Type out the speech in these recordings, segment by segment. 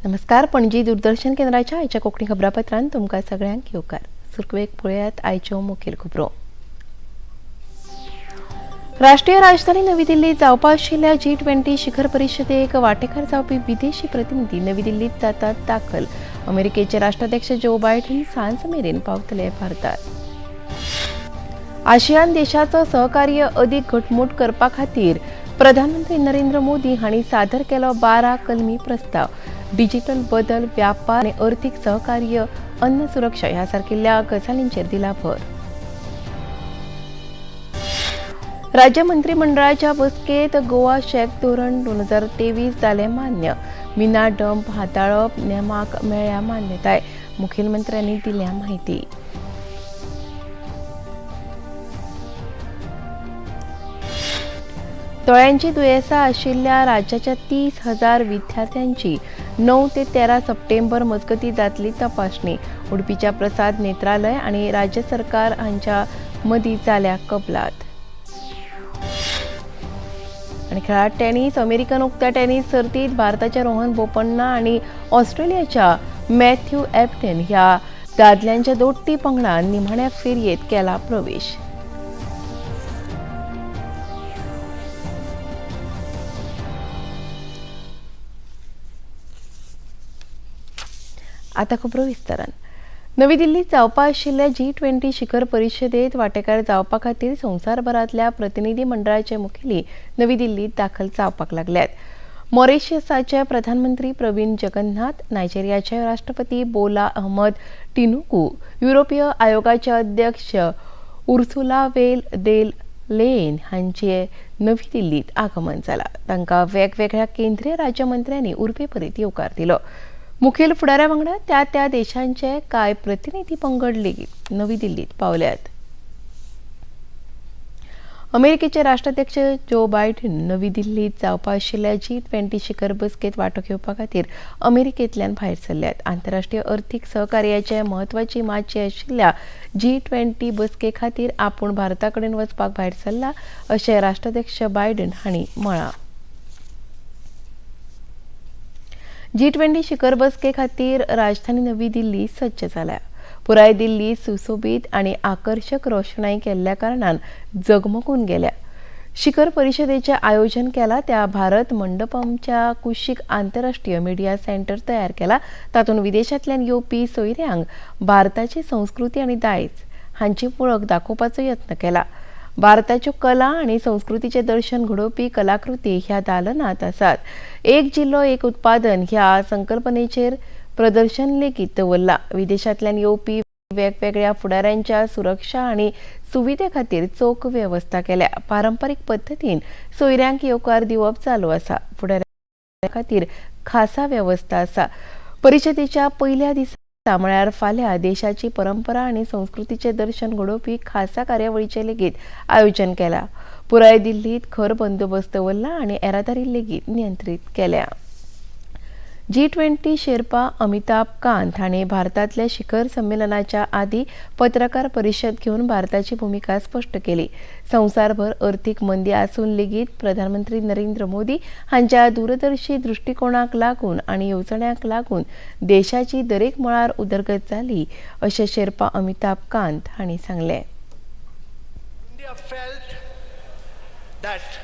नमस्कार, पणजी दूरदर्शन केंद्राच्या आयच्या कोंकणी खबरापत्रांत तुमकां सगळ्यांक येवकार. सुरवेक पळयात आयच्यो मुखेल खबरो. राष्ट्रीय राजधानी नवी दिल्लीत जावपा आशिल्ल्या G20 शिखर परिशदेक वांटेकार जावपी विदेशी प्रतिनिधी नवी दिल्लीत जातात दाखल. अमेरिकेचे राष्ट्राध्यक्ष जो बायडन सांज मेरेन पावतले भारतात. आशियान देशाचो सहकार्य अदीक घटमूट करपा खातीर प्रधानमंत्री नरेंद्र मोदी हांणी सादर केलो 12 कलमी प्रस्ताव. डिजिटल बदल, व्यापार आनी अर्थीक सहकार्य, अन्न सुरक्षा ह्या सारकिल्ल्या गजालींचेर दिला भर. राज्य मंत्रिमंडळाच्या बसकेत गोवा शॅक धोरण 2023 जालें मान्य. मिना डंप हाताळप नेमाक मेळ्ळ्या मान्यताय, मुखेलमंत्र्यांनी दिल्या म्हायती. दोळ्यांची दुयेंसां आशिल्ल्या राज्याच्या 30,000 विद्यार्थ्यांची 9 ते 13 सप्टेंबर मजगतीं जातली तपासणी. उडपीच्या प्रसाद नेत्रालय आनी राज्य सरकार हांच्या मदीं जाल्या कबलात. आनी खेळांत टेनीस. अमेरिकन उक्त्या टेनीस सर्तींत भारताच्या रोहन बोपन्ना आनी ऑस्ट्रेलियाच्या मॅथ्यू एबडेन ह्या दादल्यांच्या दोट्टी पंगडान निमाण्या फेरयेंत केला प्रवेश. आता खबरो विस्तारान. नवी दिल्लीत जावपा आशिल्ल्या G20 शिखर परिशदेत वांटेकार जावपा खातीर संवसारभरांतल्या प्रतिनिधी मंडळाचे मुखेली नवी दिल्लीत दाखल जावपाक लागल्यात. मॉरिशसाचे प्रधानमंत्री प्रवीण जगन्नाथ, नायजेरियाचे राष्ट्रपती बोला अहमद टिनुबू, युरोपीय आयोगाचे अध्यक्ष उर्सुला वेल देल लेन हांचे नवी दिल्लीत आगमन जाला. तांकां वेगवेगळ्या केंद्रीय राज्यमंत्र्यांनी उर्बेभरीत येवकार दिलो. मुखेल फुडाऱ्या वांगडा त्या त्या देशांचे कांय प्रतिनिधी पंगड लेगीत नवी दिल्लीत पावल्यात. अमेरिकेचे राष्ट्राध्यक्ष जो बायडन नवी दिल्लीत जावपा आशिल्ल्या G20 शिखर बसकेत वांटो घेवपा खातीर अमेरिकेंतल्यान भायर सरल्यात. आंतरराष्ट्रीय अर्थीक सहकार्याचे म्हत्वाची माची आशिल्ल्या G20 बसके खातीर आपूण भारता कडेन वचपाक भायर सरला अशें राष्ट्राध्यक्ष बायडन हांणी म्हळां. G20 शिखर बसके खातीर राजधानी नवी दिल्ली सज्ज जाल्या. पुराय दिल्ली सुसोबीत आनी आकर्शक रोशणाई केल्ल्या कारणान जगमगून गेल्या. शिखर परिशदेचें आयोजन केला त्या भारत मंडपमच्या कुशीक आंतरराष्ट्रीय मिडिया सेंटर तयार केला. तातूंत विदेशांतल्यान येवपी सोयऱ्यांक भारताची संस्कृती आनी दायज हांची वळख दाखोवपाचो यत्न केला. भारताच्यो कला आनी संस्कृतीचें दर्शन घडोवपी कलाकृती ह्या दालनांत आसात. एक जिल्लो एक उत्पादन ह्या संकल्पनेचेर प्रदर्शन लेगीत दवरलां. विदेशांतल्यान येवपी वेगवेगळ्या फुडाऱ्यांच्या सुरक्षा आनी सुविधे खातीर चोख वेवस्था केल्या. पारंपारीक पद्दतीन सोयऱ्यांक येवकार दिवप चालू आसा. फुडाऱ्यां खातीर खासा वेवस्था आसा. परिशदेच्या पयल्या दिसा म्हळ्यार फाल्यां देशाची परंपरा आनी संस्कृतीचें दर्शन घडोवपी खासा कार्यावळीचें लेगीत आयोजन केलां. पुराय दिल्लीत खर बंदोबस्त दवरला आनी येरादारी लेगीत नियंत्रीत केल्या. G20 Sherpa Amitabh Kant हांणी भारतांतल्या शिखर संमेलनाच्या आदीं पत्रकार परिशद घेवन भारताची भुमिका स्पश्ट केली. संवसारभर अर्थीक मंदी आसून लेगीत प्रधानमंत्री नरेंद्र मोदी हांच्या दूरदर्शी दृश्टिकोणाक लागून आनी येवजण्यांक लागून देशाची दरेक मळार उदरगत जाली अशें शेर्पा अमिताभ कांत हांणी सांगलें. India felt that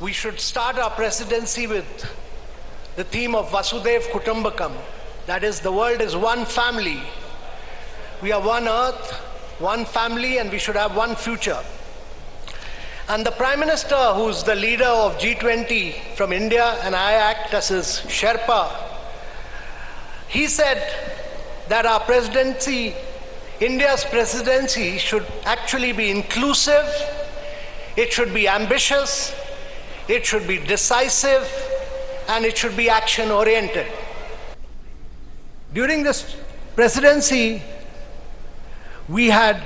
we should start our presidency with the theme of Vasudev Kutumbakam. That is, the world is one family. We are one earth, one family, and we should have one future. And the Prime Minister, who's the leader of G20 from India, and I act as his Sherpa, he said that our presidency, India's presidency, should actually be inclusive, it should be ambitious, it should be decisive, and it should be action oriented. During this presidency, we had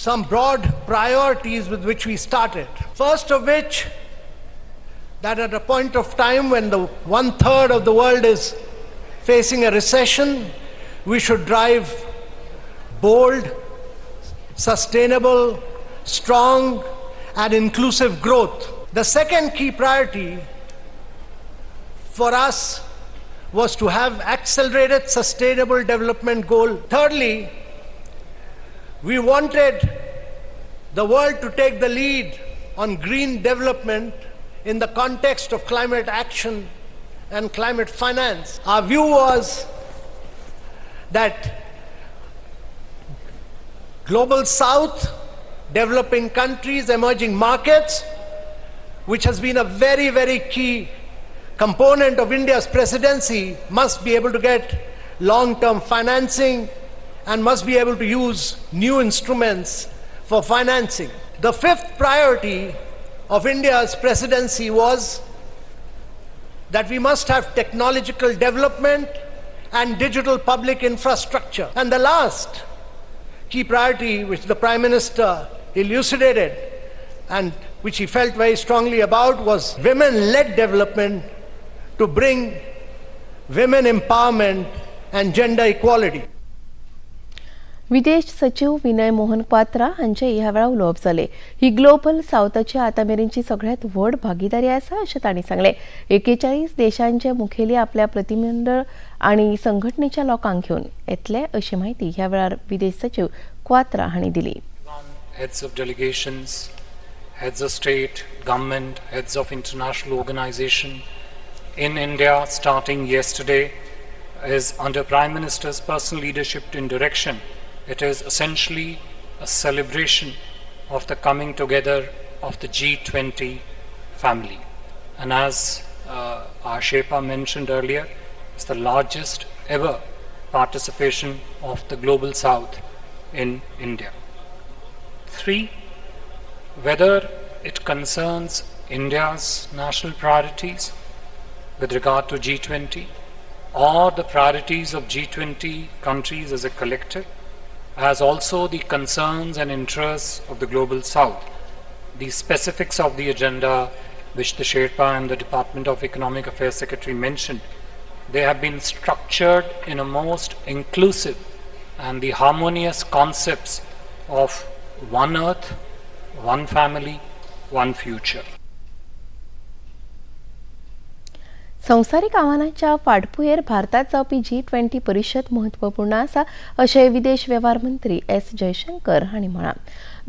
some broad priorities with which we started. First of which, that at a point of time when the 1/3 of the world is facing a recession, we should drive bold, sustainable, strong, and inclusive growth. The second key priority for us was to have accelerated sustainable development goal. Thirdly, we wanted the world to take the lead on green development in the context of climate action and climate finance. Our view was that Global South, developing countries, emerging markets, which has been a very, very key component of India's presidency, must be able to get long-term financing and must be able to use new instruments for financing. The fifth priority of India's presidency was that we must have technological development and digital public infrastructure. And the last key priority, which the Prime Minister elucidated and which he felt very strongly about, was women-led development to bring women empowerment and gender equality. विदेश सचिव विनय मोहन क्वात्रा हांचे ह्या वेळार उलोवप जालें. ही global सावथाची आतां मेरेनची सगळ्यांत व्हड भागीदारी आसा अशें तांणी सांगलें. 41 देशांचे मुखेली आपल्या प्रतिमंडळ आनी संघटनेच्या लोकांक घेवन येतले अशी म्हायती ह्या वेळार विदेश सचिव क्वात्रा हांणी दिली. Heads of delegations, heads of state, government, heads of international organization in India starting yesterday is under Prime Minister's personal leadership and direction. It is essentially a celebration of the coming together of the G20 family. And as our Sherpa mentioned earlier, it's the largest ever participation of the Global South in India. Three, whether it concerns India's national priorities with regard to G20 or the priorities of G20 countries as a collective, as also the concerns and interests of the Global South. The specifics of the agenda, which the Sherpa and the Department of Economic Affairs Secretary mentioned, they have been structured in a most inclusive and the harmonious concepts of one earth, one family, one future. संवसारीक आव्हानांच्या फाटभुंयेर भारतात जावपी जी 20 परिशद म्हत्वपूर्ण आसा अशें विदेश वेव्हार मंत्री एस जयशंकर हांणी म्हळां.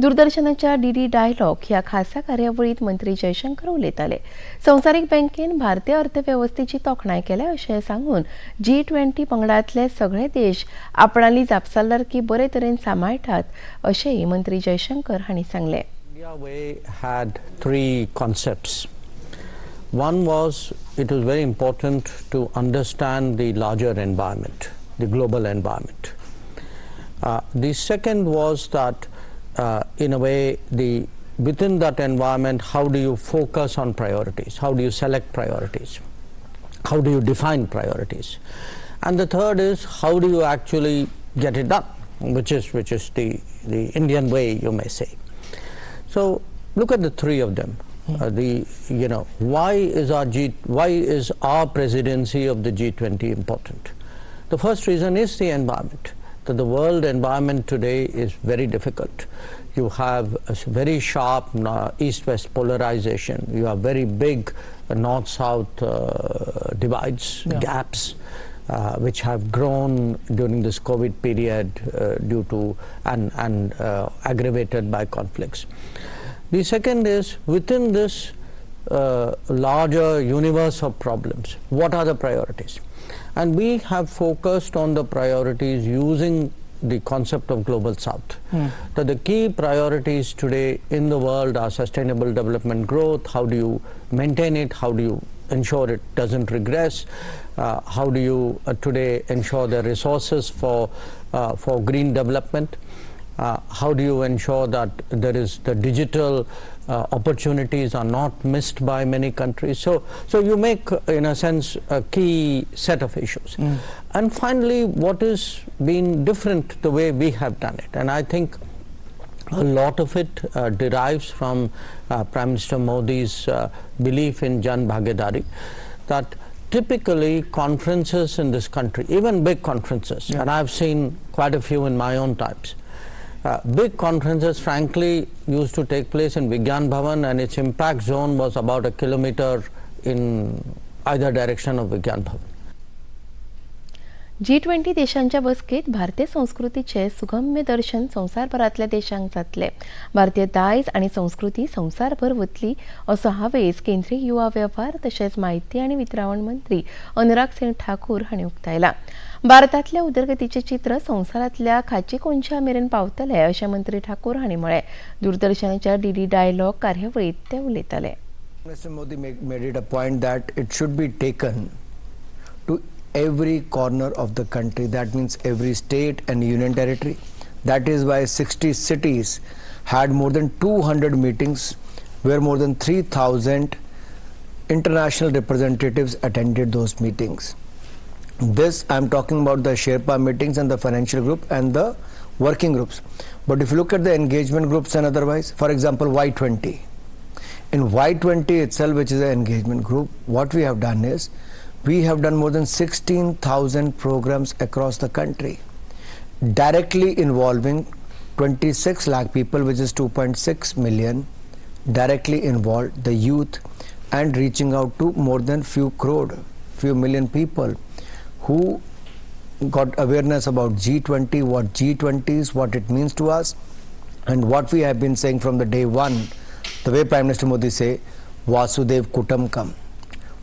दूरदर्शनाच्या डीडी डायलॉग ह्या खासा कार्यावळींत मंत्री जयशंकर उलयताले. संवसारीक बँकेन भारतीय अर्थवेवस्थेची तोखणाय केल्या अशें सांगून जी 20 पंगडांतले सगळे देश आपणाली जापसालदारकी बरे तरेन सांबाळटात अशेंय मंत्री जयशंकर हांणी सांगलें. India Way had three concepts. One was, it was very important to understand the larger environment, the global environment. The second was that, in a way, the within that environment, how do you focus on priorities? How do you select priorities? How do you define priorities? And the third is, how do you actually get it done, which is the Indian way, you may say. So look at the three of them. The you know why is our G why is our presidency of the G20 important? The first reason is the environment. That the world environment today is very difficult. You have a very sharp east-west polarization. You have very big north-south divides, gaps, which have grown during this COVID period due to and aggravated by conflicts. The second is, within this larger universe of problems, what are the priorities? And we have focused on the priorities using the concept of Global South. That the key priorities today in the world are sustainable development growth, how do you maintain it, how do you ensure it doesn't regress, how do you today ensure the resources for green development, how do you ensure that there is the digital opportunities are not missed by many countries. So you make, in a sense, a key set of issues. And finally, what has been different the way we have done it, and I think a lot of it derives from Prime Minister Modi's belief in Jan Bhagidari, that typically conferences in this country, even big conferences, and I've seen quite a few in my own times, big conferences frankly used to take place in Vigyan Bhavan, and its impact zone was about a kilometer in either direction of Vigyan Bhavan. G20 देशांच्या बसकेत भारतीय संस्कृतीचे सुगम्य दर्शन संवसारभरांतल्या देशांक जातले. भारतीय दायज आनी संस्कृती संवसारभर वतली असो हावेस केंद्रीय युवा वेव्हार तशेंच माहिती आनी वितरावण मंत्री अनुराग सिंग ठाकूर हांणी उक्तायला. भारतांतल्या उदरगतीचें चित्र संवसारांतल्या खाची कोनशा मेरेन पावतलें अशें मंत्री ठाकूर हांणी म्हळें. दूरदर्शनाच्या डीडी डायलॉग कार्यावळींत ते उलयताले. Mr. Modi made it a point that it should be taken to every corner of the country. That means every state and union territory. That is why 60 cities had more than 200 meetings where more than 3,000 international representatives attended those meetings. This I am talking about the Sherpa meetings and the financial group and the working groups. But if you look at the engagement groups and otherwise, for example, Y20. In Y20 itself, which is an engagement group, what we have done is, we have done more than 16,000 programs across the country, directly involving 26 lakh people, which is 2.6 million, directly involved, the youth, and reaching out to more than few crore, few million people who got awareness about G20, what G20 is, what it means to us, and what we have been saying from the day one, the way Prime Minister Modi say, Vasudev Kutumbakam,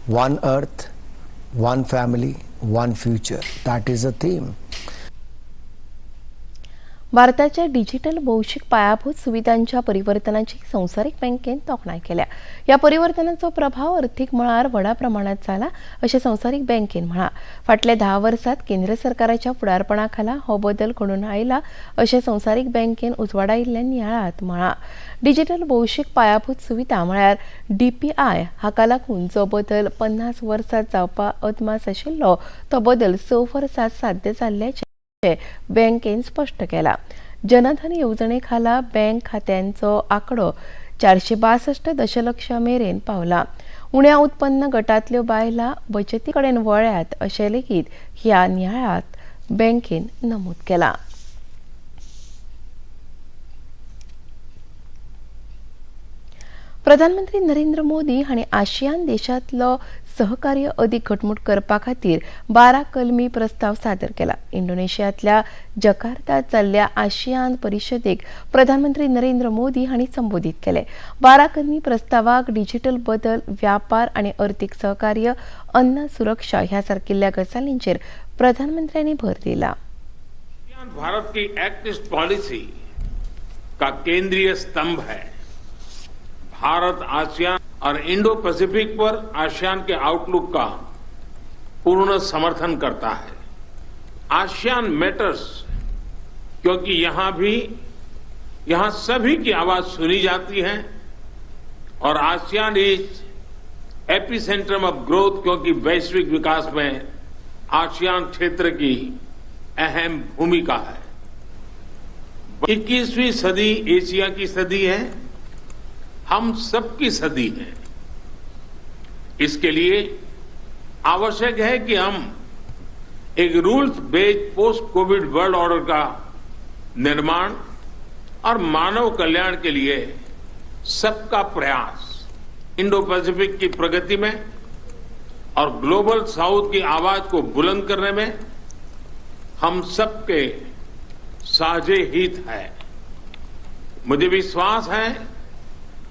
one earth, one family, one future. That is the theme. भारताच्या digital भौशीक पायाभूत सुविधांच्या परिवर्तनाची संवसारीक बँकेन तोखणाय केल्या. ह्या परिवर्तनाचो प्रभाव अर्थीक मळार व्हडा प्रमाणात जाला अशें संवसारीक बँकेन म्हळां. फाटल्या 10 वर्सांत केंद्र सरकाराच्या फुडारपणा खाला हो बदल घडून आयला अशें संवसारीक बँकेन उजवाडायिल्ल्या नियाळांत म्हळां. डिजिटल भौशीक पायाभूत सुविधा म्हळ्यार DPI हाका लागून जो बदल 50 वर्सां जावपा अदमास आशिल्लो तो बदल 6 वर्सांत साध्य जाल्ल्याचें बँकेन स्पश्ट केला. जनधन येवजणे खाला बँक खात्यांचो आंकडो 462 दशलक्ष मेरेन पावला. उण्या उत्पन्न गटांतल्यो बायलां बचती कडेन वळ्ळ्यात अशें लेगीत ह्या नियाळांत बँकेन नमूद केलां. प्रधानमंत्री नरेंद्र मोदी हांणी आशियान देशांतलो सहकार्य अदीक घटमूट करपा खातीर 12 कलमी प्रस्ताव सादर केला. इंडोनेशियांतल्या जकार्तांत जाल्ल्या आशियान परिशदेक प्रधानमंत्री नरेंद्र मोदी हांणी संबोधीत केले. 12 कलमी प्रस्तावाक डिजिटल बदल, व्यापार आनी अर्थीक सहकार्य, अन्न सुरक्षा ह्या सारकिल्ल्या गजालींचेर प्रधानमंत्र्यांनी भर दिला. भारत की एक्ट ईस्ट पॉलिसी का केंद्रीय स्तंभ है. भारत आसियान और इंडो पैसिफिक पर आसियान के आउटलुक का पूर्ण समर्थन करता है. आसियान मैटर्स क्योंकि यहां सभी की आवाज सुनी जाती है और ASEAN is epicentre of growth क्योंकि वैश्विक विकास में आसियान क्षेत्र की अहम भूमिका है. 21वीं सदी एशिया की सदी है, हम सबकी सदी है. इसके लिए आवश्यक है कि हम एक rules based post Covid world order का निर्माण और मानव कल्याण के लिए सबका प्रयास इंडो पैसिफिक की प्रगति में और ग्लोबल साउथ की आवाज को बुलंद करने में हम सबके साझे हित है. मुझे विश्वास है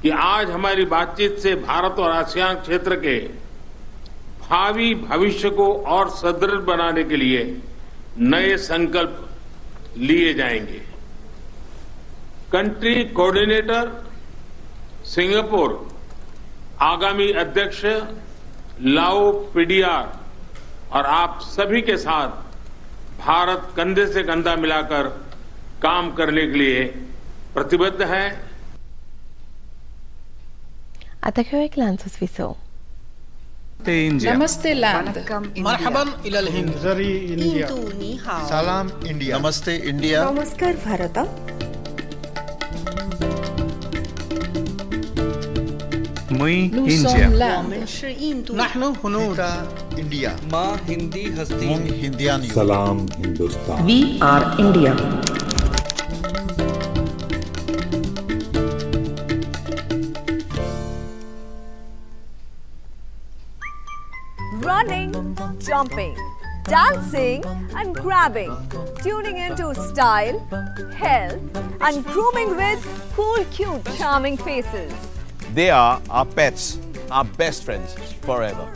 कि आज हमारी बातचीत से भारत और आसियान क्षेत्र के भावी भविष्य को और सुदृढ़ बनाने के लिए नए संकल्प लिए जाएंगे. कंट्री कोऑर्डिनेटर सिंगापुर, आगामी अध्यक्ष लाओ पीडीआर और आप सभी के साथ भारत कंधे से कंधा मिलाकर काम करने के लिए प्रतिबद्ध है. आता घेवया एक ल्हानसोच विसव. नमस्ते land. مرحبا الى الهند. Salam India. Namaste India. नमस्कार Bharat. Nous sommes l'Inde. نحن هنود. India. माँ हिंदी हस्ती. Mung Hindian. Salam Hindustan. We are India. Running, jumping, dancing and grabbing, tuning into style, health and grooming with cool, cute, charming faces. They are our pets, our best friends forever.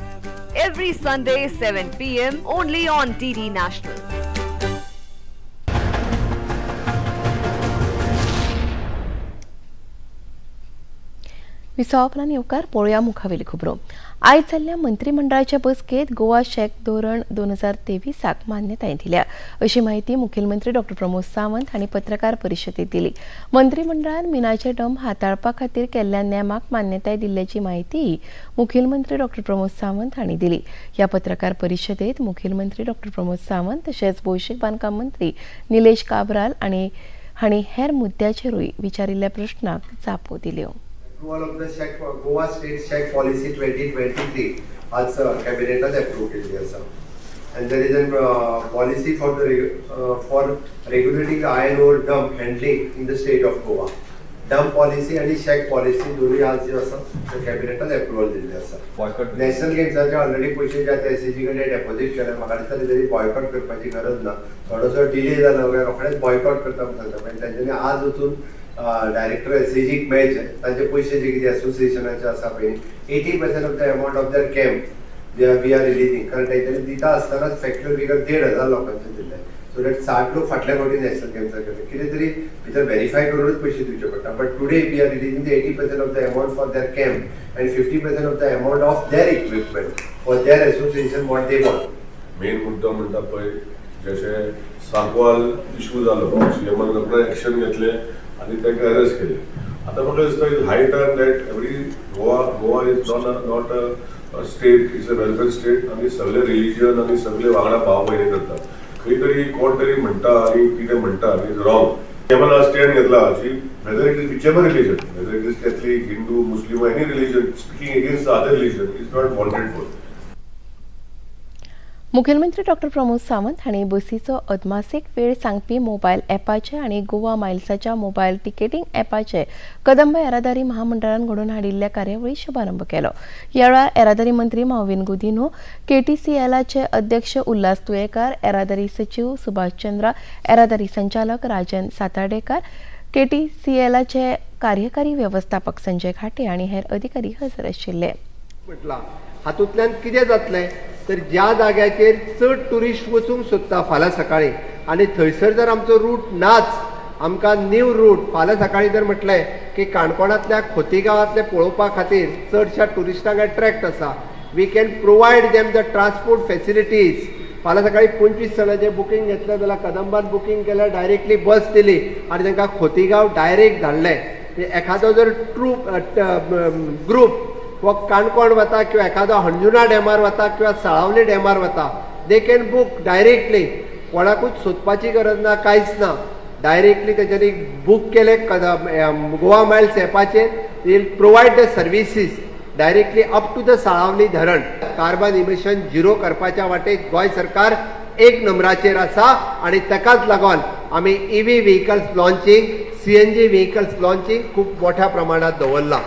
Every Sunday, 7 p.m. only on DD National. विसवापला येवकार पळोवया मुखावेली खबरो. आयज जाल्ल्या मंत्रिमंडळाच्या बसकेत Goa shack धोरण 2023 मान्यताय दिल्या अशी माहिती मुखेलमंत्री डॉ प्रमोद सावंत हांणी पत्रकार परिशदेत दिली. मंत्रिमंडळान मिनाचे डंप हाताळपा खातीर केल्ल्या नेमाक मान्यताय दिल्ल्याची माहितीय मुखेलमंत्री डॉ प्रमोद सावंत हांणी दिली. ह्या पत्रकार परिशदेत मुखेलमंत्री डॉ प्रमोद सावंत तशेंच भौशीक बांदकाम मंत्री निलेश काब्राल आनी हांणी हेर मुद्द्याचेरूय विचारिल्ल्या प्रश्नाक जापो दिल्यो. Approval of the shack, Goa State Shack Policy 2023 आज कॅबिनेटान अप्रूव केल्ली आसा, and there is an policy for the for regulating the iron ore dump handling in the state of Goa. Dump policy आनी शॅक पॉलिसी दोनूय आज ज्यो आसा त्यो कॅबिनेटान approval दिल्ली आसा. नॅशनल गेम्साचे ऑलरेडी पयशे जे आसा एसएजी कडेन डेपॉझीट केले. म्हाका दिसता तेजी बॉयकॉट करपाची गरज ना. थोडोसो डिले जालो काय रोखडेच बॉयकॉट करता म्हूण सांगता, पण तेंच्यांनी आज वचून डायरेक्टर एसएजीक मेळचे. तांचे पयशे जे कितें एसोसिएशनाचे आसा पळय, 80% of the amount of their camp we are releasing, कारण तेंच्यांनी दिता आसतनाच फॅक्च्युअल फिगर 1,500 लोकांचे दिल्ले, सो that 60 लोक फाटल्या फावटी नॅशनल गेम्साक गेले. कितें तरी भितर व्हेरीफाय करूनच पयशे दिवचे पडटा, but today we are releasing the 80% of the amount for their camp and 50% of the amount of their equipment for their association, what they want. Main मुद्दो म्हणटा पळय, जशें सांकवाल इशू जालो, सीएमान रोखडे एक्शन घेतले आनी तांकां अरेस्ट केले. आतां म्हाका दिसता is high time that every Goa is not a state, it's a welfare state. आनी सगळे रिलिजन आनी सगळे वांगडा भाव भयणी करतात. खंय तरी कोण तरी म्हणटा आनी कितें म्हणटा is wrong. सीएमान आज स्टँड घेतला की whether it is whichever religion, whether it is Catholic, Hindu, Muslim, any religion, speaking against the other religion is not wanted for. मुखेलमंत्री डॉ प्रमोद सावंत हांणी बसीचो अदमासीक वेळ सांगपी मोबायल ॲपाचे आनी गोवा मायल्साच्या मोबायल तिकेटींग ॲपाचे कदंब येरादारी महामंडळान घडोवन हाडिल्ल्या कार्यावळी शुभारंभ केलो. ह्या वेळार येरादारी मंत्री माविन गुदिन्हो, केटीसीएलाचे अध्यक्ष उल्हास तुयेकार, येरादारी सचीव सुभाष चंद्रा, येरादारी संचालक राजन सातार्डेकार, केटीसीएलाचे कार्यकारी व्यवस्थापक संजय घाटे आनी हेर अधिकारी हजर आशिल्ले. म्हटलां हातूंतल्यान कितें जातलें तर ज्या जाग्याचेर चड ट्युरिस्ट वचूंक सोदता फाल्यां सकाळीं आनी थंयसर जर आमचो रूट नाच, आमकां न्यू रूट फाल्यां सकाळीं जर म्हटलें की काणकोणांतल्या खोतीगांवांतलें पळोवपा खातीर चडश्या ट्युरिस्टांक एट्रॅक्ट आसा, we can provide them the transport facilities. फाल्यां सकाळीं 25 जाणांचें बुकींग घेतलें जाल्यार कदंबान बुकींग केल्यार डायरेक्टली बस दिली आनी तांकां खोतीगांव डायरेक्ट धाडलें. एखादो जर ट्रूप ग्रूप व काणकोण वता किंवा एखादो हणजुणा डॅमार वता किंवा साळावली डॅमार वता, they can book directly. कोणाकूच सोदपाची गरज ना, कांयच ना. डायरेक्टली तेच्यांनी बूक केले गोवा मायल्स एपाचेर, will provide the services directly up to the Salaulim धरण. कार्बन इमिशन झिरो करपाच्या वाटेक गोंय सरकार एक नंबराचेर आसा आनी ताकाच लागून आमी EV vehicles launching, CNG vehicles launching खूब मोठ्या प्रमाणात दवरलां.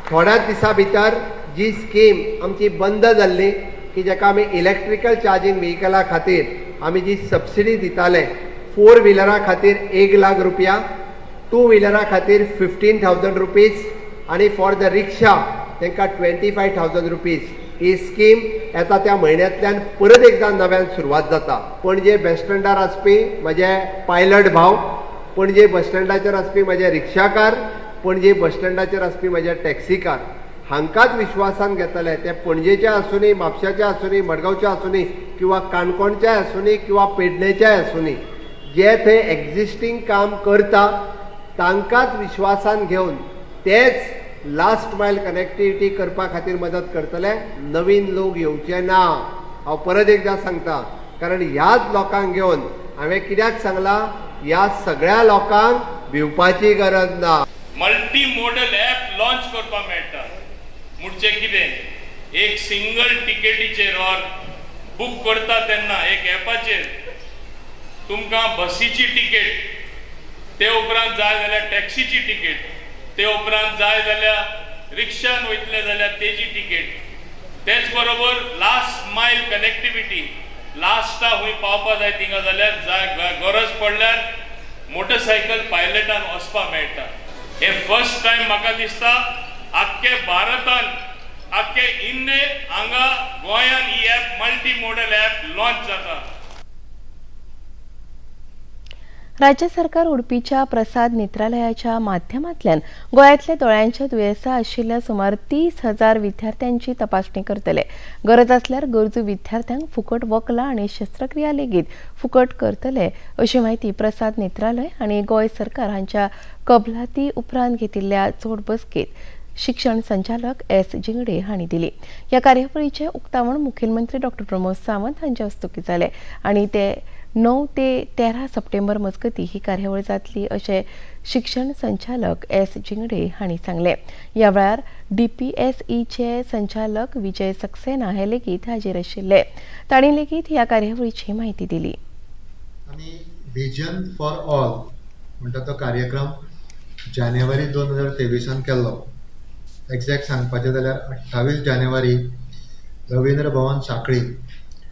थोड्याच दिसां भितर जी स्कीम आमची बंद जाल्ली की जाका आमी इलेक्ट्रिकल चार्जींग व्हेकला खातीर आमी जी सबसिडी दिताले, 4 व्हिलरा खातीर 1 लाख रुपया, 2 व्हिलरा खातीर 15,000 रुपीज आनी फॉर the रिक्षा तांकां 25,000 रुपीज, ही स्कीम येता त्या म्हयन्यांतल्यान परत एकदां नव्यान सुरवात जाता. पणजे बस स्टँडार आसपी म्हजे पायलट भाव, पणजे बस स्टँडाचेर आसपी म्हजे रिक्षाकार, पणजे बस स्टँडाचेर आसपी म्हजे टॅक्सीकार, हांकांच विश्वासान घेतले. ते पणजेचे आसूनी, म्हापशाचे आसूनी, मडगांवचे आसूनी किंवा काणकोणचे आसूनी किंवा पेडणेचे आसूनी, जे थंय एक्झिस्टींग काम करता तांकांच विश्वासान घेवन तेच लास्ट मायल कनेक्टिविटी करपा खातीर मदत करतले. नवीन लोक येवचे ना, हांव परत एकदां सांगता, कारण ह्याच लोकांक घेवन हांवें कित्याक सांगलां, ह्या सगळ्या लोकांक भिवपाची गरज ना. मल्टी मॉडल ॲप लॉन्च करपाक मेळटा. म्हणजे कितें, एक सिंगल टिकेटीचेर ऑर बूक करता तेन्ना एक ॲपाचेर तुमकां बसीची तिकेट, ते उपरांत जाय जाल्यार टॅक्सीची तिकेट, ते उपरांत जाय जाल्यार रिक्षान वयतले जाल्यार तेजी तिकेट, तेच बरोबर लास्ट मायल कनेक्टिविटी, लास्टा खंय पावपा जाय थिंगा जाल्यार जाय गरज पडल्यार मोटरसायकल पायलटान वचपा मेळटा. हे फर्स्ट टायम म्हाका दिसता आख्खे भारतान, आख्खे इंडिये हांगा गोंयान ही app, multi modal app launch जाता. राज्य सरकार उडपीच्या प्रसाद नेत्रालयाच्या माध्यमांतल्यान गोंयांतल्या दोळ्यांच्या दुयेंसां आशिल्ल्या सुमार 30,000 विद्यार्थ्यांची तपासणी करतले. गरज आसल्यार गरजू विद्यार्थ्यांक फुकट वखलां आनी शस्त्रक्रिया लेगीत फुकट करतले अशी म्हायती प्रसाद नेत्रालय आनी गोंय सरकार हांच्या कबलाती उपरांत घेतिल्ल्या जोड बसकेत शिक्षण संचालक एस जिंगडे हांणी दिली. ह्या कार्यावळीचें उक्तावण मुखेलमंत्री डॉ प्रमोद सावंत हांच्या हस्तुकीं जालें आनी ते 9 ते 13 सप्टेंबर मजगती ही कार्यावळ जातली अशें शिक्षण संचालक एस जिंगडे हांणी सांगलें. ह्या वेळार डीपीएसईचे संचालक विजय सक्सेना हे लेगीत हाजीर आशिल्ले. तांणी लेगीत ह्या कार्यावळीची म्हायती दिली. आमी विजन फॉर ऑल म्हणटा तो कार्यक्रम जानेवारी 2023 केल्लो. एग्जॅक्ट सांगपाचें जाल्यार 28 जानेवारी रवींद्र भवन सांखळी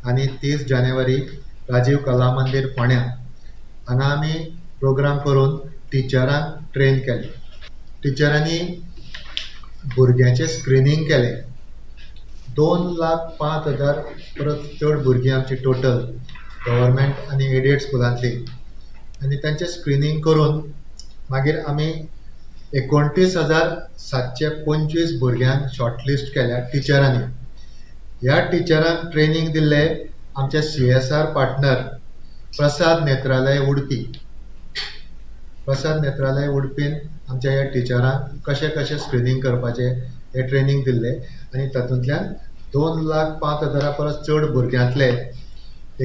आनी 30 जानेवारी राजीव कला मंदिर फोंड्या हांगा आमी प्रोग्राम करून टिचरांक ट्रेन केले. टिचरांनी भुरग्यांचें स्क्रिनींग केलें. 2,05,000 परस चड भुरगीं आमची टोटल गव्हर्मेंट आनी एडेड स्कुलांतली, आनी तांचें स्क्रिनींग करून मागीर आमी 29,725 भुरग्यांक शॉर्टलिस्ट केल्या टिचरांनी. ह्या टिचरांक ट्रेनींग दिल्ले आमचे CSR partner Prasad Netralaya Udupi. Prasad Netralaya उडपीन आमच्या ह्या टिचरांक कशें कशें स्क्रिनींग करपाचें हें ट्रेनींग दिल्लें आनी तातूंतल्यान 2,05,000 परस चड भुरग्यांतले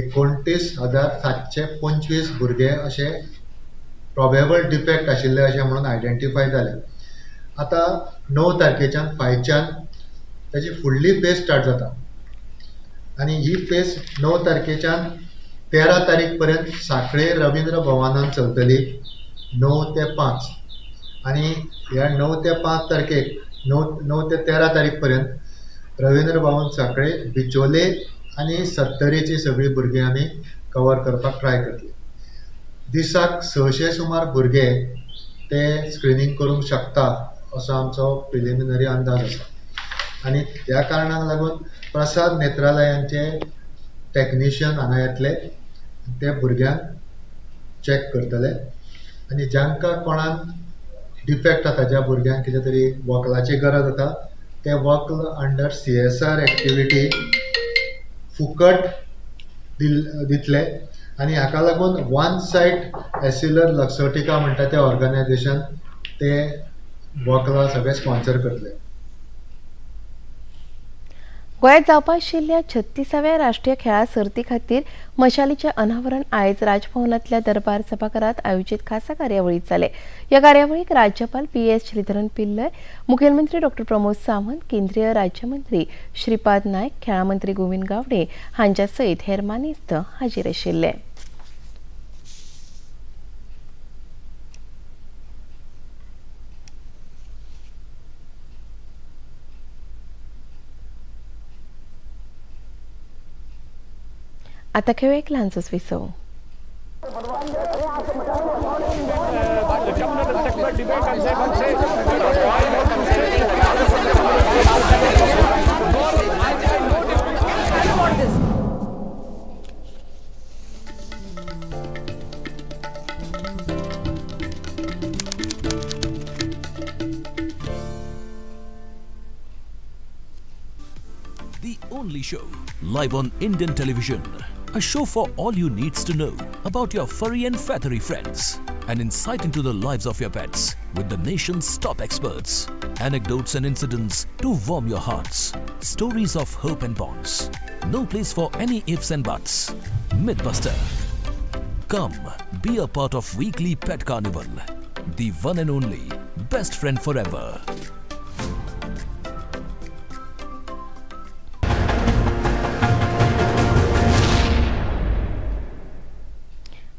29,725 भुरगे अशे प्रोबेबल डिफेक्ट आशिल्ले अशें म्हणून आयडेंटिफाय जाले. आतां 9 तारखेच्यान 5च्यान ताची फुडली फेज स्टार्ट जाता आनी ही फेज 9 तारखेच्यान 13 तारीख पर्यंत सांखळे रवींद्र भवनान चलतली 9 ते 5. आनी ह्या 9 ते 5 तारखेक 9 ते 13 तारीख पर्यंत रवींद्र भवन सांखळे बिचोले आनी सत्तरीची सगळीं भुरगीं आमी कवर करपाक ट्राय करतली. दिसाक 600 सुमार भुरगे ते स्क्रिनींग करूंक शकता असो आमचो प्रिलिमिनरी अंदाज आसा. आनी ह्या कारणाक लागून प्रसाद नेत्रालयांचे टॅक्निशियन हांगा येतले, ते भुरग्यांक चॅक करतले आनी जांकां कोणाक डिफेक्ट जाता, ज्या भुरग्यांक कितें तरी वखलाची गरज आसा ते वक्ल अंडर CSR activity फुकट दितले. आनी हाका लागून वन सायट एसिलर लक्सोटिका म्हणटा तें ऑर्गनायझेशन ते वखलां सगळें स्पॉन्सर करतले. गोंयांत जावपा आशिल्ल्या 36व्या राष्ट्रीय खेळां सर्ती खातीर मशालीचें अनावरण आयज राजभवनांतल्या दरबार सभाघरांत आयोजीत खासा कार्यावळींत जालें. ह्या कार्यावळीक राज्यपाल PS Sreedharan Pillai, मुखेलमंत्री डॉ प्रमोद सावंत, केंद्रीय राज्यमंत्री श्रीपाद नायक, खेळां मंत्री गोविंद गावडे हांच्या सयत हेर मानेस्त हाजीर आशिल्ले. आता खेळ एक ल्हानसोच विसव. The only show live on Indian television. A show for all you needs to know about your furry and feathery friends. An insight into the lives of your pets with the nation's top experts. Anecdotes and incidents to warm your hearts. Stories of hope and bonds. No place for any ifs and buts. Mythbuster. Come, be a part of weekly Pet Carnival. The one and only best friend forever.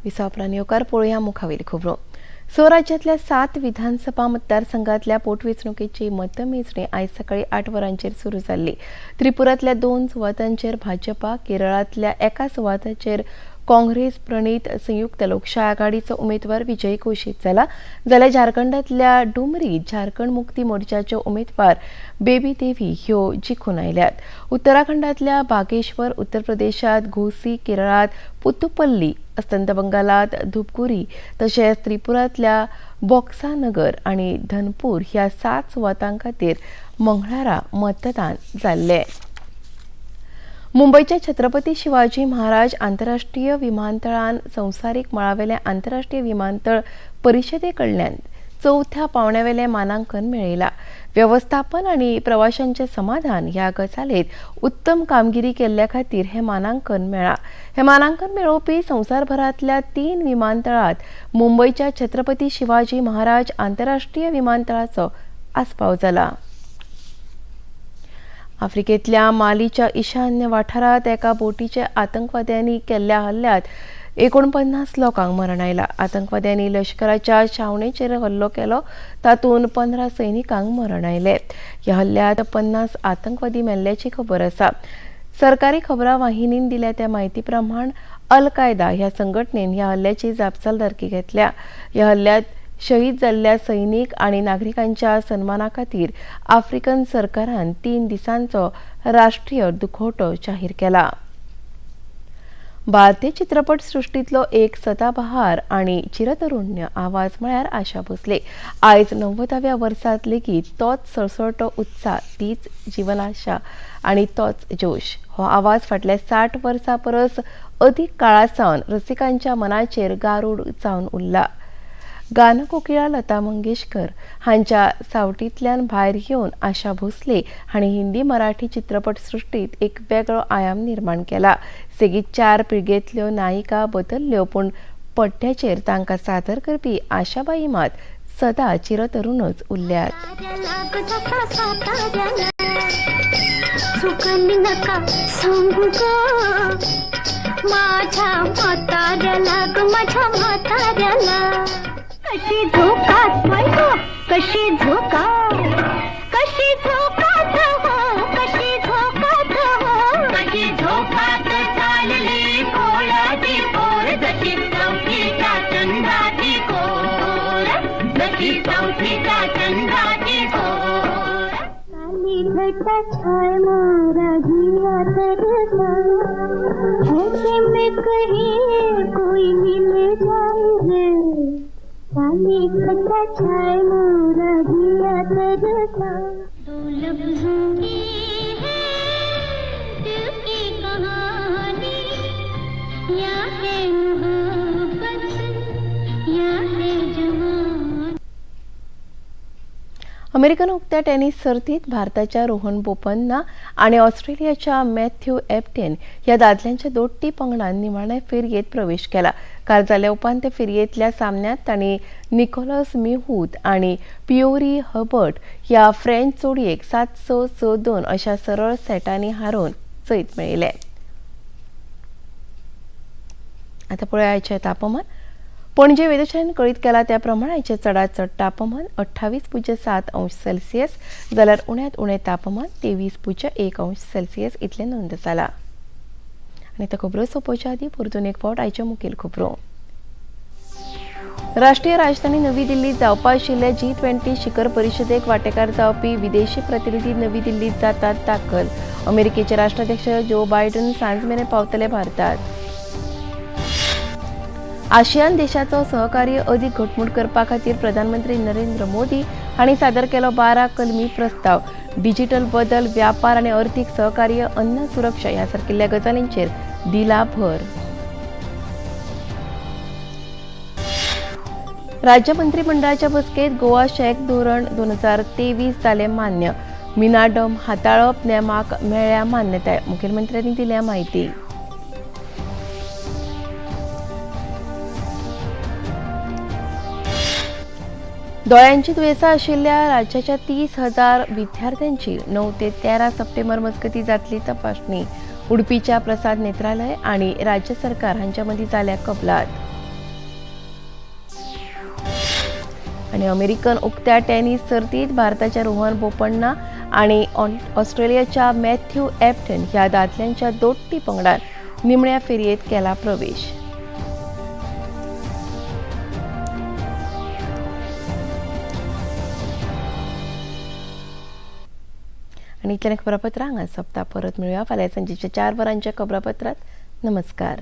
विसावपरान येवकार पळोवया मुखावेली खबरो. स्वराज्यांतल्या 7 विधानसभा मतदारसंघातल्या पोटवेंचणुकेची मतमेजणी आयज सकाळी 8 वरांचेर सुरू जाल्ली. त्रिपुरांतल्या 2 सुवातांचेर भाजपा, केरळांतल्या 1 सुवाताचेर काँग्रेस प्रणीत संयुक्त लोकशाय आघाडीचो उमेदवार विजयी घोशीत जाला, जाल्यार झारखंडांतल्या डुमरी झारखंड मुक्ती मोर्चाच्यो उमेदवार बेबी देवी ह्यो जिखून आयल्यात. उत्तराखंडांतल्या बागेश्वर, उत्तर प्रदेशांत घोसी, केरळांत पुतुपल्ली, अस्तंत बंगालांत धुपगुरी तशेंच त्रिपुरांतल्या बॉक्सानगर आनी धनपूर ह्या 7 सुवातां खातीर मंगळारा मतदान जाल्लें. मुंबयच्या छत्रपती शिवाजी महाराज आंतरराष्ट्रीय विमानतळान संवसारीक मळावेलें आंतरराष्ट्रीय विमानतळ परिशदे कडल्यान 4थ्या पावंड्यावेलें मानांकन मेळयलां. वेवस्थापन आनी प्रवाशांचें समाधान ह्या गजालींत उत्तम कामगिरी केल्ल्या खातीर हें मानांकन मेळ्ळां. हें मानांकन मेळोवपी संवसारभरांतल्या 3 विमानतळांत मुंबयच्या छत्रपती शिवाजी महाराज आंतरराष्ट्रीय विमानतळाचो आस्पाव जाला. आफ्रिकेतल्या मालीच्या ईशान्य वाठारांत एका बोटीच्या आतंकवाद्यांनी केल्ल्या हल्ल्यात 49 लोकांक मरण आयलां. आतंकवाद्यांनी लश्कराच्या छावणेचेर हल्लो केलो, तातूंत 15 सैनिकांक मरण आयलें. ह्या हल्ल्यात 50 आतंकवादी मेल्ल्याची खबर आसा. सरकारी खबरां वाहिनीन दिल्या त्या म्हायती प्रमाण अल कायदा ह्या संघटनेन ह्या हल्ल्याची जापसालदारकी घेतल्या. ह्या हल्ल्यात शहीद जाल्ल्या सैनिक आनी नागरिकांच्या सन्माना खातीर आफ्रिकन सरकारान 3 दिसांचो राष्ट्रीय दुखवटो जाहीर केला. भारतीय चित्रपट सृष्टीतलो एक सदाबहार आनी चिरतरुण्य आवाज म्हळ्यार आशा भोसले. आयज 90व्या वर्सांत लेगीत तोच सळसळटो उत्साह, तीच जिवनाशा आनी तोच जोश. हो आवाज फाटल्या 60 वर्सां परस अदीक काळा सावन रसिकांच्या मनाचेर गारूड जावन उरला. गानकोकिळा लता मंगेशकर हांच्या सावटींतल्यान भायर येवन आशा भोसले हांणी हिंदी मराठी चित्रपट सृश्टीत एक वेगळो आयाम निर्माण केला. सेगीत 4 पिळगेंतल्यो नायिका बदल्ल्यो, पूण पड्ड्याचेर तांकां सादर करपी आशाबाई मात सदा चिरतरुणच उरल्यात. कशी झोकात हो कशी झोका, कशी झोकात हो कशी झोकात हो, कशी झोकात चालली कोळाची पोर, जशी चौथीच्या चंद्राची कोर, जशी चौथीच्या चंद्राची कोर. काली घटा छाय मोरा जिया तरसा, ऐसे में कहीं कोई मिल जाए रे. काली घटा छाय मोरा जिया तरसा. दो लफ्जों की है दिल की कहानी, या है मोहब्बत या है जवानी. अमेरिकन उक्त्या टेनिस सर्तीत भारताच्या रोहन बोपन्ना आनी ऑस्ट्रेलियाच्या मॅथ्यू एप्टेन ह्या दादल्यांच्या दोट्टी पंगडान निमाण्या फेरयेंत प्रवेश केला. काल जाल्या उपांत्य फेरयेंतल्या सामन्यांत तांणी निकोलस मिहूत आनी पियोरी हबर्ट ह्या फ्रेंच जोडयेक 7-6 6-2 अशा सरळ सेटांनी हारोवन जैत मेळयलें. आतां पळोवया आयचें तापमान. पणजे वेधशाळेन कळीत केला त्या प्रमाण आयचें चडांत चड तापमान 28.7 अंश सेल्सियस जाल्यार उण्यांत उणें तापमान 23.1 अंश सेल्सियस इतलें नोंद जालां. आनी आतां खबरो सोंपोवच्या आदीं परतून एक फावट आयच्यो मुखेल खबरो. राष्ट्रीय राजधानी नवी दिल्लीत जावपा आशिल्ले G20 शिखर परिशदेक वांटेकार जावपी विदेशी प्रतिनिधी नवी दिल्लीत जातात दाखल. अमेरिकेचे राष्ट्राध्यक्ष जो बायडन सांज मेरेन पावतले भारतात. आशियान देशाचो सहकार्य अदीक घटमूट करपा खातीर प्रधानमंत्री नरेंद्र मोदी हांणी सादर केलो 12 कलमी प्रस्ताव. डिजिटल बदल, व्यापार आनी अर्थीक सहकार्य, अन्न सुरक्षा ह्या सारकिल्ल्या गजालींचेर दिला भर. राज्य मंत्रिमंडळाच्या बसकेत गोवा शॅक धोरण 2023 जालें मान्य. मिनाडम हाताळप नेमाक मेळ्ळ्या मान्यताय, मुखेलमंत्र्यांनी दिल्या म्हायती. दोळ्यांची दुयेंसां आशिल्ल्या राज्याच्या 30,000 विद्यार्थ्यांची 9 ते 13 सप्टेंबर मजगतीं जातली तपासणी. उडपीच्या प्रसाद नेत्रालय आणि राज्य सरकार हांच्या मदीं जाल्या कबलात. आनी अमेरिकन उक्त्या टेनिस सर्तीत भारताच्या रोहन बोपण्णा आनी ऑस्ट्रेलियाच्या मॅथ्यू एप्टन ह्या दादल्यांच्या दोट्टी पंगडान निमण्या फेरयेत केला प्रवेश. आनी इतल्यान खबरापत्रां हांगा सोंपता. परत मेळुया फाल्यां सांजेच्या 4 वरांच्या खबरापत्रांत. नमस्कार.